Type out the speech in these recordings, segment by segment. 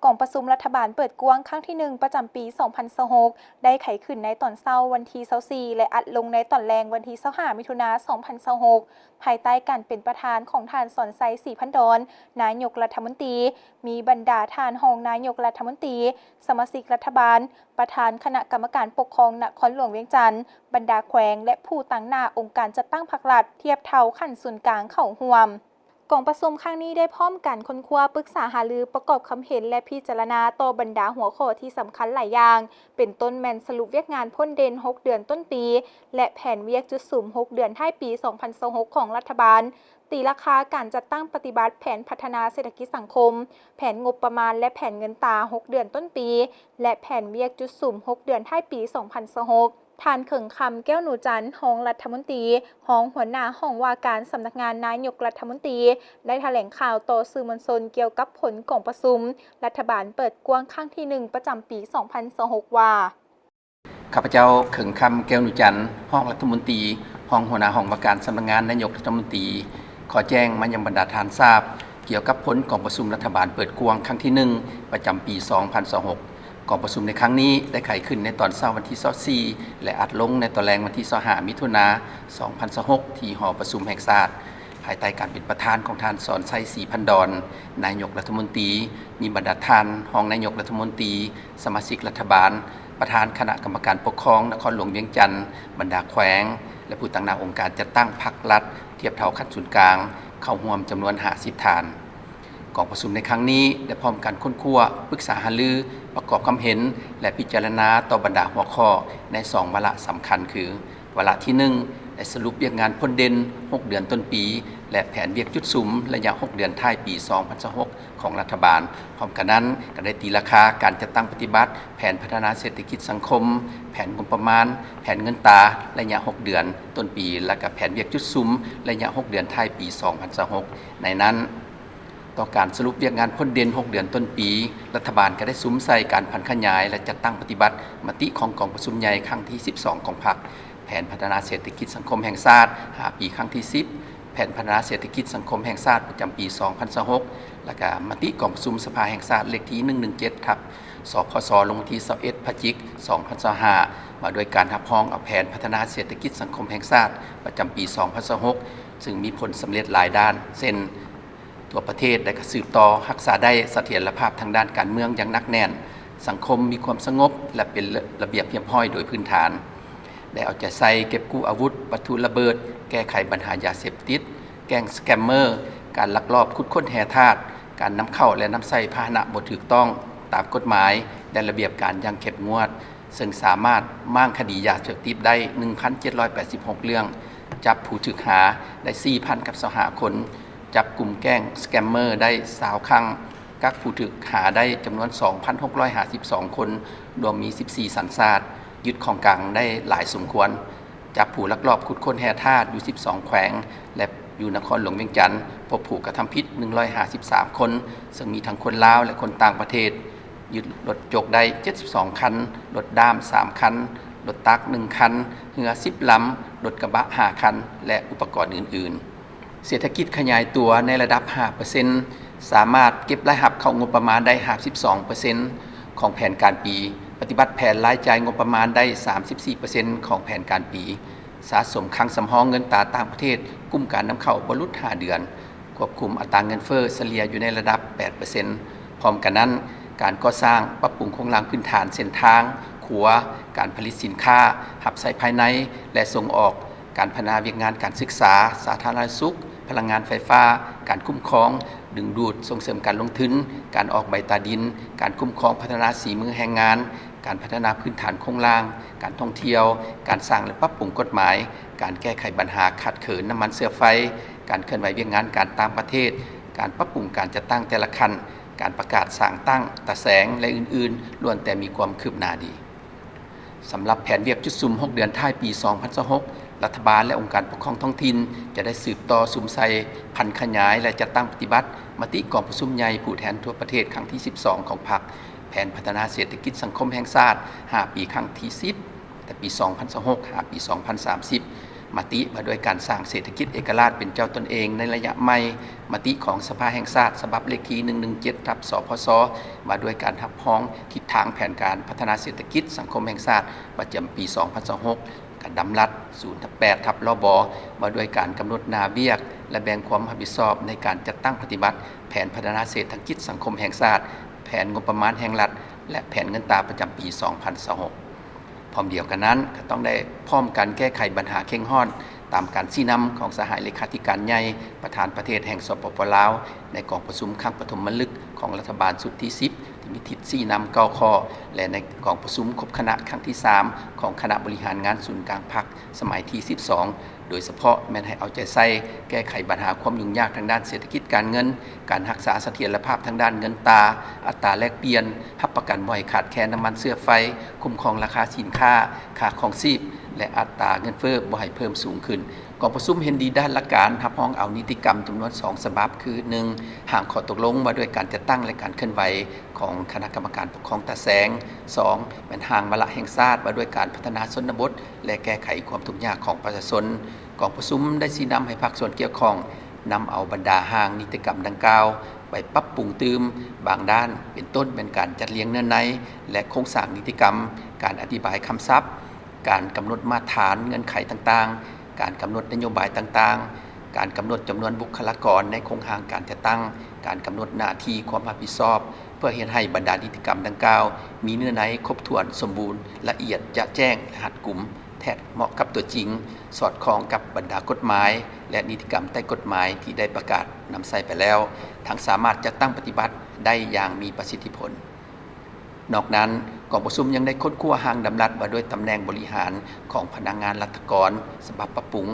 ກອງປະຊຸມລັດຖະບານເປີດກວ້າງຄັ້ງທີໜຶ່ງ ປະຈຳປີສອງພັນຊາວຫົກ ໄດ້ໄຂຂຶ້ນໃນຕອນເຊົ້າວັນທີຊາວສີ່ ແລະ ອັດລົງໃນຕອນແລງວັນທີຊາວຫ້າ ມິຖຸນາ ສອງພັນຊາວຫົກ ພາຍໃຕ້ການເປັນປະທານຂອງທ່ານ ສອນໄຊ ສີພັນດອນ ນາຍົກລັດຖະມົນຕີ, ມີບັນດາທ່ານຮອງນາຍົກລັດຖະມົນຕີ, ສະມາຊິກລັດຖະບານ, ປະທານຄະນະກຳມະການປົກຄອງນະຄອນຫຼວງວຽງຈັນ, ບັນດາແຂວງ ແລະ ຜູ້ຕາງໜ້າອົງການຈັດຕັ້ງພັກລັດທຽບເທົ່າຂັ້ນສູນກາງເຂົ້າຮ່ວມ. ກອງປະຊຸມຄັ້ງນີ້ໄດ້ພ້ອມກັນຄົ້ນຄວ້າ, ປຶກສາຫາລື, ປະກອບຄຳເຫັນ ແລະ ພິຈາລະນາຕໍ່ບັນດາຫົວຂໍ້ທີ່ສຳຄັນຫຼາຍຢ່າງ, ເປັນຕົ້ນແມ່ນສະຫຼຸບວຽກງານພົ້ນເດັ່ນຫົກເດືອນຕົ້ນປີ ແລະ ແຜນວຽກຈຸດສຸມຫົກເດືອນທ້າຍປີສອງພັນຊາວຫົກຂອງລັດຖະບານ, ຕີລາຄາການຈັດຕັ້ງປະຕິບັດແຜນພັດທະນາເສດຖະກິດສັງຄົມ, ແຜນງົບປະມານ ແລະ ແຜນເງິນຕາຫົກເດືອນຕົ້ນປີ ແລະ ແຜນວຽກຈຸດສຸມຫົກເດືອນທ້າຍປີສອງພັນຊາວຫົກ. ທ່ານ ເຂີງຄຳ ແກ້ວໜູຈັນ ຮອງລັດຖະມົນຕີ, ຮອງຫົວໜ້າຫ້ອງວ່າການສຳນັກງານນາຍົກລັດຖະມົນຕີ ໄດ້ຖະແຫຼງຂ່າວຕໍ່ສື່ມວນຊົນກ່ຽວກັບຜົນກອງປະຊຸມລັດຖະບານເປີດກວ້າງຄັ້ງທີໜຶ່ງ ປະຈຳປີສອງພັນຊາວຫົກ ວ່າ: ຂ້າພະເຈົ້າ ເຂີງຄຳ ແກ້ວໜູຈັນ ຮອງລັດຖະມົນຕີ, ຮອງຫົວໜ້າຫ້ອງວ່າການສຳນັກງານນາຍົກລັດຖະມົນຕີ ຂໍແຈ້ງມາຍັງບັນດາທ່ານຊາບ ກ່ຽວກັບຜົນກອງປະຊຸມລັດຖະບານເປີດກວ້າງຄັ້ງທີໜຶ່ງ ປະຈຳປີສອງພັນຊາວຫົກ. ກອງປະຊຸມໃນຄັ້ງນີ້ໄດ້ໄຂຂຶ້ນໃນຕອນເຊົ້າວັນທີຊາວສີ່ ແລະ ອັດລົງໃນຕອນແລງວັນທີຊາວຫ້າ ມິຖຸນາ ສອງພັນຊາວຫົກ ທີ່ຫໍປະຊຸມແຫ່ງຊາດ, ພາຍໃຕ້ການເປັນປະທານຂອງທ່ານ ສອນໄຊ ສີພັນດອນ ນາຍົກລັດຖະມົນຕີ, ມີບັນດາທ່ານຮອງນາຍົກລັດຖະມົນຕີ, ສະມາຊິກລັດຖະບານ, ປະທານຄະນະກຳມະການປົກຄອງນະຄອນຫຼວງວຽງຈັນ, ບັນດາແຂວງ ແລະ ຜູ້ຕາງໜ້າອົງການຈັດຕັ້ງພັກລັດທຽບເທົ່າຂັ້ນສູນກາງ ເຂົ້າຮ່ວມຈຳນວນຫ້າສິບທ່ານ. ກອງປະຊຸມໃນຄັ້ງນີ້ໄດ້ພ້ອມກັນຄົ້ນຄວ້າ, ປຶກສາຫາລື, ປະກອບຄຳເຫັນ ແລະ ພິຈາລະນາຕໍ່ບັນດາຫົວຂໍ້ໃນສອງວາລະສຳຄັນຄື ວາລະທີໜຶ່ງ ໄດ້ສະຫຼຸບວຽກງານພົ້ນເດັ່ນຫົກເດືອນຕົ້ນປີ ແລະ ແຜນວຽກຈຸດສຸມໄລຍະຫົກເດືອນທ້າຍປີສອງພັນຊາວຫົກຂອງລັດຖະບານ. ພ້ອມກັນນັ້ນ ກໍໄດ້ຕີລາຄາການຈັດຕັ້ງປະຕິບັດແຜນພັດທະນາເສດຖະກິດສັງຄົມ, ແຜນງົບປະມານ, ແຜນເງິນຕາໄລຍະຫົກເດືອນຕົ້ນປີ ແລະ ກະແຜນວຽກຈຸດສຸມໄລຍະຫົກເດືອນທ້າຍປີສອງພັນຊາວຫົກ. ໃນນັ້ນ, ຕໍ່ການສະຫຼຸບວຽກງານພົ້ນເດັ່ນຫົກເດືອນຕົ້ນປີ, ລັດຖະບານກໍໄດ້ສຸມໃສ່ການຜັນຂະຫຍາຍ ແລະ ຈັດຕັ້ງປະຕິບັດມະຕິຂອງກອງປະຊຸມໃຫຍ່ຄັ້ງທີສິບສອງຂອງພັກ, ແຜນພັດທະນາເສດຖະກິດສັງຄົມແຫ່ງຊາດຫ້າປີຄັ້ງທີສິບ, ແຜນພັດທະນາເສດຖະກິດສັງຄົມແຫ່ງຊາດປະຈຳປີສອງພັນຊາວຫົກ ແລະ ກະມະຕິກອງປະຊຸມສະພາແຫ່ງຊາດເລກທີໜຶ່ງໜຶ່ງເຈັດ ທັບ ສພສ ລົງວັນທີຊາວເອັດ ພະຈິກ ສອງພັນຊາວຫ້າ ວ່າດ້ວຍການຮັບຮອງເອົາແຜນພັດທະນາເສດຖະກິດສັງຄົມແຫ່ງຊາດປະຈຳປີສອງພັນຊາວຫົກ ຊຶ່ງມີຜົນສຳເລັດຫຼາຍດ້ານ ເຊັ່ນ ທົ່ວປະເທດ ແລະ ກະສືບຕໍ່ຮັກສາໄດ້ສະຖຽນລະພາບທາງດ້ານການເມືອງຢ່າງໜັກແໜ້ນ, ສັງຄົມມີຄວາມສະຫງົບ ແລະ ເປັນລະບຽບຮຽບຮ້ອຍໂດຍພື້ນຖານ, ໄດ້ເອົາໃຈໃສ່ເກັບກູ້ອາວຸດ, ວັດຖຸລະເບີດ, ແກ້ໄຂບັນຫາຢາເສບຕິດ, ແກ້ງສະແກມເມີ, ການລັກລອບຂຸດຄົ້ນແຮ່ທາດ, ການນຳເຂົ້າ ແລະ ນຳໃຊ້ພາຫະນະບໍ່ຖືກຕ້ອງຕາມກົດໝາຍ ແລະ ລະບຽບການຢ່າງເຂັ້ມງວດ, ເຊິ່ງສາມາດມ້າງຄະດີຢາເສບຕິດໄດ້ໜຶ່ງພັນເຈັດຮ້ອຍແປດສິບຫົກເລື່ອງ, ຈັບຜູ້ຖືກຫາໄດ້ສີ່ພັນກັບຊາວຫ້າຄົນ, ຈັບກຸ່ມແກ້ງສະແກມເມີໄດ້ຊາວຄັ້ງ, ກັກຜູ້ຖືກຫາໄດ້ຈຳນວນສອງພັນຫົກຮ້ອຍຫ້າສິບສອງຄົນ, ລວມມີສິບສີ່ສັນຊາດ, ຍຶດຂອງກາງໄດ້ຫຼາຍສົມຄວນ, ຈັບຜູ້ລັກລອບຂຸດຄົ້ນແຮ່ທາດຢູ່ສິບສອງແຂວງ ແລະ ຢູ່ນະຄອນຫຼວງວຽງຈັນ, ພົບຜູ້ກະທຳຜິດໜຶ່ງຮ້ອຍຫ້າສິບສາມຄົນ, ເຊິ່ງມີທັງຄົນລາວ ແລະ ຄົນຕ່າງປະເທດ, ຍຶດລົດຈົກໄດ້ເຈັດສິບສອງຄັນ, ລົດດ້າມສາມຄັນ, ລົດຕັກໜຶ່ງຄັນ, ເຮືອສິບລຳ, ລົດກະບະຫ້າຄັນ ແລະ ອຸປະກອນອື່ນໆ. ເສດຖະກິດຂະຫຍາຍຕົວໃນລະດັບຫ້າເປີເຊັນ, ສາມາດເກັບລາຍຮັບເຂົ້າງົບປະມານໄດ້ຫ້າສິບສອງເປີເຊັນຂອງແຜນການປີ, ປະຕິບັດແຜນລາຍຈ່າຍງົບປະມານໄດ້ສາມສິບສີ່ເປີເຊັນຂອງແຜນການປີ, ສະສົມຄັງສຳຮອງເງິນຕາຕ່າງປະເທດ ກຸ້ມການນຳເຂົ້າບໍ່ຫຼຸດຫ້າເດືອນ, ຄວບຄຸມອັດຕາເງິນເຟີ້ສະເລ່ຍຢູ່ໃນລະດັບແປດເປີເຊັນ. ພ້ອມກັນນັ້ນ, ການກໍ່ສ້າງປັບປຸງໂຄງລ່າງພື້ນຖານເສັ້ນທາງ, ຂົວ, ການຜະລິດສິນຄ້າ, ຮັບໃຊ້ພາຍໃນ ແລະ ສົ່ງອອກ, ການພັດທະນາວຽກງານການສຶກສາ, ສາທາລະນະສຸກ, ພະລັງງານໄຟຟ້າ, ການຄຸ້ມຄອງ, ດຶງດູດ, ສົ່ງເສີມການລົງທຶນ, ການອອກໃບຕາດິນ, ການຄຸ້ມຄອງພັດທະນາສີມືແຮງງານ, ການພັດທະນາພື້ນຖານໂຄງລ່າງ, ການທ່ອງທ່ຽວ, ການສ້າງ ແລະ ປັບປຸງກົດໝາຍ, ການແກ້ໄຂບັນຫາຂາດເຂີນນ້ຳມັນເຊື້ອໄຟ, ການເຄື່ອນໄຫວວຽກງານການຕ່າງປະເທດ, ການປັບປຸງການຈັດຕັ້ງແຕ່ລະຂັ້ນ, ການປະກາດສ້າງຕັ້ງຕາແສງ ແລະ ອື່ນໆ ລ້ວນແຕ່ມີຄວາມຄືບໜ້າດີ. ສຳລັບແຜນວຽກຈຸດສຸມຫົກເດືອນທ້າຍປີສອງພັນຊາວຫົກ, ລັດຖະບານ ແລະ ອົງການປົກຄອງທ້ອງຖິ່ນ ຈະໄດ້ສືບຕໍ່ສຸມໃສ່, ຜັນຂະຫຍາຍ ແລະ ຈັດຕັ້ງປະຕິບັດມະຕິກອງປະຊຸມໃຫຍ່ຜູ້ແທນທົ່ວປະເທດຄັ້ງທີສິບສອງຂອງພັກ, ແຜນພັດທະນາເສດຖະກິດສັງຄົມແຫ່ງຊາດຫ້າປີຄັ້ງທີສິບ ແຕ່ປີສອງພັນຊາວຫົກ ຫາປີສອງພັນສາມສິບ, ມະຕິວ່າດ້ວຍການສ້າງເສດຖະກິດເອກະລາດເປັນເຈົ້າຕົນເອງໃນໄລຍະໃໝ່, ມະຕິຂອງສະພາແຫ່ງຊາດ ສະບັບເລກທີ ໜຶ່ງໜຶ່ງເຈັດ ທັບ ສພສ ວ່າດ້ວຍການຮັບຮອງທິດທາງແຜນການພັດທະນາເສດຖະກິດສັງຄົມແຫ່ງຊາດ ປະຈຳປີ ສອງພັນຊາວຫົກ, ກະດຳລັດ ສູນແປດ ທັບ ລບ ວ່າດ້ວຍການກຳນົດໜ້າວຽກ ແລະ ແບ່ງຄວາມຮັບຜິດຊອບໃນການຈັດຕັ້ງປະຕິບັດແຜນພັດທະນາເສດຖະກິດສັງຄົມແຫ່ງຊາດ, ແຜນງົບປະມານແຫ່ງລັດ ແລະ ແຜນເງິນຕາປະຈຳປີ ສອງພັນຊາວຫົກ. ພ້ອມດຽວກັນນັ້ນ ກໍຕ້ອງໄດ້ພ້ອມກັນແກ້ໄຂບັນຫາເຄັ່ງຮ້ອນ ຕາມການຊີ້ນຳຂອງສະຫາຍເລຂາທິການໃຫຍ່ ປະທານປະເທດແຫ່ງ ສປປ ລາວ ໃນກອງປະຊຸມຄັ້ງປະຖົມມະລຶກຂອງລັດຖະບານຊຸດທີ ສິບ ທີ່ມີທິດຊີ້ນຳ ເກົ້າ ຂໍ້ ແລະ ໃນກອງປະຊຸມຄົບຄະນະຄັ້ງທີ ສາມ ຂອງຄະນະບໍລິຫານງານສູນກາງພັກ ສະໄໝທີ ສິບສອງ ໂດຍສະເພາະແມ່ນໃຫ້ເອົາໃຈໃສ່ແກ້ໄຂບັນຫາຄວາມຫຍຸ້ງຍາກທາງດ້ານເສດຖະກິດການເງິນ, ການຮັກສາສະຖຽນລະພາບທາງດ້ານເງິນຕາ, ອັດຕາແລກປ່ຽນ, ຮັບປະກັນບໍ່ໃຫ້ຂາດແຄນນ້ຳມັນເຊື້ອໄຟ, ຄຸ້ມຄອງລາຄາສິນຄ້າ, ຄ່າຄອງຊີບ ແລະ ອັດຕາເງິນເຟີ້ບໍ່ໃຫ້ເພີ່ມສູງຂຶ້ນ. ກອງປະຊຸມເຫັນດີດ້ານຫຼັກການ ຮັບຮອງເອົານິຕິກຳຈຳນວນ ສອງ ສະບັບ ຄື ໜຶ່ງ ຮ່າງຂໍ້ຕົກລົງວ່າດ້ວຍການຈັດຕັ້ງ ແລະ ການເຄື່ອນໄຫວຂອງຄະນະກຳມະການປົກຄອງຕາແສງ, ສອງ ແມ່ນຮ່າງວາລະແຫ່ງຊາດວ່າດ້ວຍການພັດທະນາຊົນນະບົດ ແລະ ແກ້ໄຂຄວາມທຸກຍາກຂອງປະຊາຊົນ. ກອງປະຊຸມໄດ້ຊີ້ນຳໃຫ້ພາກສ່ວນກ່ຽວຂ້ອງນຳເອົາບັນດາຮ່າງນິຕິກຳດັ່ງກ່າວໄປປັບປຸງຕື່ມບາງດ້ານ ເປັນຕົ້ນແມ່ນການຈັດລຽງເນື້ອໃນ ແລະ ໂຄງສ້າງນິຕິກຳ, ການອະທິບາຍຄຳສັບ, ການກຳນົດມາດຖານເງື່ອນໄຂຕ່າງໆ, ການກຳນົດນະໂຍບາຍຕ່າງໆ, ການກຳນົດຈຳນວນບຸກຄະລາກອນໃນໂຄງຮ່າງການຈັດຕັ້ງ, ການກຳນົດໜ້າທີ່ຄວາມຮັບຜິດຊອບ ເພື່ອເຮັດໃຫ້ບັນດານິຕິກຳດັ່ງກ່າວມີເນື້ອໃນຄົບຖ້ວນ, ສົມບູນ, ລະອຽດ, ຈະແຈ້ງ ແລະ ຮັດກຸມ, ແທດເໝາະກັບຕົວຈິງ, ສອດຄ່ອງກັບບັນດາກົດໝາຍ ແລະ ນິຕິກຳໃຕ້ກົດໝາຍທີ່ໄດ້ປະກາດນຳໃຊ້ໄປແລ້ວ, ທັງສາມາດຈັດຕັ້ງປະຕິບັດໄດ້ຢ່າງມີປະສິດທິຜົນ. ນອກນັ້ນ, ກອງປະຊຸມຍັງໄດ້ຄົ້ນຄວ້າຮ່າງດຳລັດວ່າດ້ວຍຕຳແໜ່ງບໍລິຫານຂອງພະນັກງານລັດຖະກອນ ສະບັບປັບປຸງ,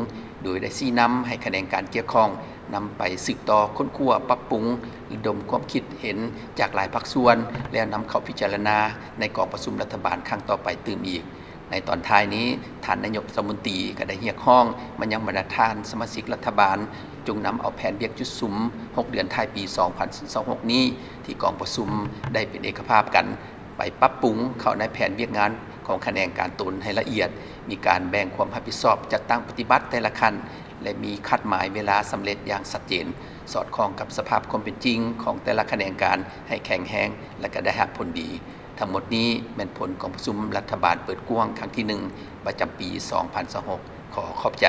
ໂດຍໄດ້ຊີ້ນຳໃຫ້ຂະແໜງການກ່ຽວຂ້ອງນຳໄປສືບຕໍ່ຄົ້ນຄວ້າ, ປັບປຸງ, ລະດົມຄວາມຄິດເຫັນຈາກຫຼາຍພາກສ່ວນ ແລ້ວນຳເຂົ້າພິຈາລະນາໃນກອງປະຊຸມລັດຖະບານຄັ້ງຕໍ່ໄປຕື່ມອີກ. ໃນຕອນທ້າຍນີ້, ທ່ານນາຍົກລັດຖະມົນຕີກໍໄດ້ຮຽກຮ້ອງມາຍັງບັນດາທ່ານສະມາຊິກລັດຖະບານ ຈົ່ງນຳເອົາແຜນວຽກຈຸດສຸມຫົກເດືອນທ້າຍປີສອງພັນຊາວຫົກນີ້ ທີ່ກອງປະຊຸມໄດ້ເປັນເອກະພາບກັນ ໄປປັບປຸງເຂົ້າໃນແຜນວຽກງານຂອງຂະແໜງການຕົນໃຫ້ລະອຽດ, ມີການແບ່ງຄວາມຮັບຜິດຊອບຈັດຕັ້ງປະຕິບັດແຕ່ລະຂັ້ນ ແລະ ມີຄາດໝາຍເວລາສຳເລັດຢ່າງຊັດເຈນ, ສອດຄ່ອງກັບສະພາບຄວາມເປັນຈິງຂອງແຕ່ລະຂະແໜງການໃຫ້ແຂງແຮງ ແລະ ກໍໄດ້ຮັບຜົນດີ. ທັງໝົດນີ້ແມ່ນຜົນກອງປະຊຸມລັດຖະບານເປີດກວ້າງຄັ້ງທີ ໜຶ່ງ ປະຈຳປີສອງພັນຊາວຫົກ. ຂໍຂອບໃຈ.